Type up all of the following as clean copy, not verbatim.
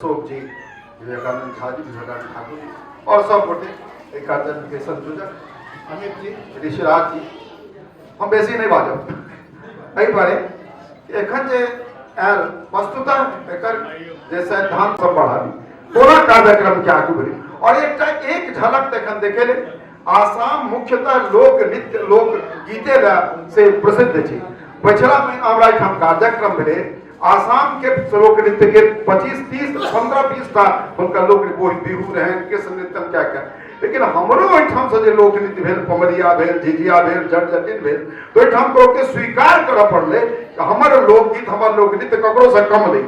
अशोक जी, विवेकानंद झा जी, विवेकानंद ठाकुर जी और सब गोटे एहि कार्यक्रम के संयोजक अमित जी, ऋषिराज जी। हम बेसी नहीं बाजब एहि दुआरे एखन जे आयल वस्तुतः एकर जे सिद्धांत सब बढ़ाबी कोना कार्यक्रम के आगू बढ़ी। और एकटा एक झलक तऽ एखन देखेले, आसाम मुख्यतः लोक नृत्य लोक गीते से प्रसिद्ध छै। पछिला महीना हमरा एहिठाम कार्यक्रम भेलै, आसाम के लोक नृत्य के 25 30 15 20 टा हुनका लोक बिहू रहनि, कृष्ण नृत्यम क्या क्या। लेकिन हमरो ओहिठाम से जे लोक नृत्य भेल, पमरिया भेल, झिझिया भेल, जट जटिन भेल, तऽ ओहिठाम के लोकके स्वीकार करऽ पड़लै कि हमर लोकगीत हमर लोक नृत्य ककरो से कम नहि।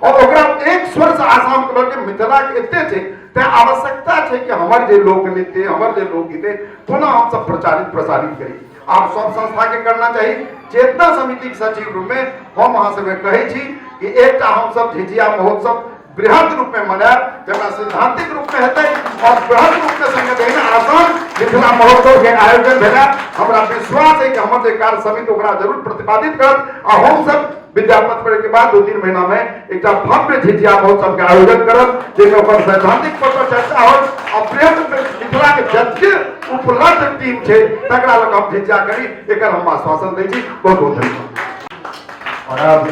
और ओकरा एक स्वर से आसाम के लोक मिथिला के एते छै, तें आवश्यकता छै कि हमर जे लोक नृत्य हमर जे लोकगीत पुनः हमसब प्रचारित प्रसारित करी। आब सब संस्था के करना चाही। चेतना समिति के सचिव रूप में हम अहाँ सबके कहै छी कि एकटा हमसब झिझिया महोत्सव बृहद रूप में मनायब, जकरा सैद्धांतिक रूप में हेतै और बृहद रूप में संगे जहिना आसान मिथिला महोत्सव के आयोजन भेला, हमरा विश्वास है कि हमर जे कार्य समिति ओकरा जरूर प्रतिपादित करत आ हमसब विद्यापति पर्व के बाद 2-3 महीना में एकटा भव्य झिझिया महोत्सव के आयोजन करब, जाहिमे ओकर सैद्धांतिक पर चर्चा होत और बृहद मिथिला के जते उपलब्ध टीम छै तकरा लग हम झिझिया करी, एकर हम आश्वासन दै छी। बहुत बहुत धन्यवाद। और अब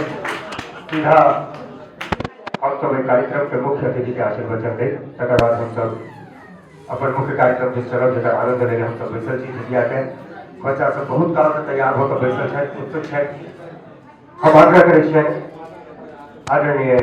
सीधा हम सब एहि कार्यक्रम के मुख्य अतिथि के आशीर्वचन दै, तकर बाद हम सब अपन मुख्य कार्यक्रम दिस चलब, जकर आनंद लेने हम सब बैसल छी। झिझिया के बच्चा सब बहुत काल से तैयार होकर बैसल छथि, उत्सुक छथि। हम आग्रह करै छियनि आदरणीय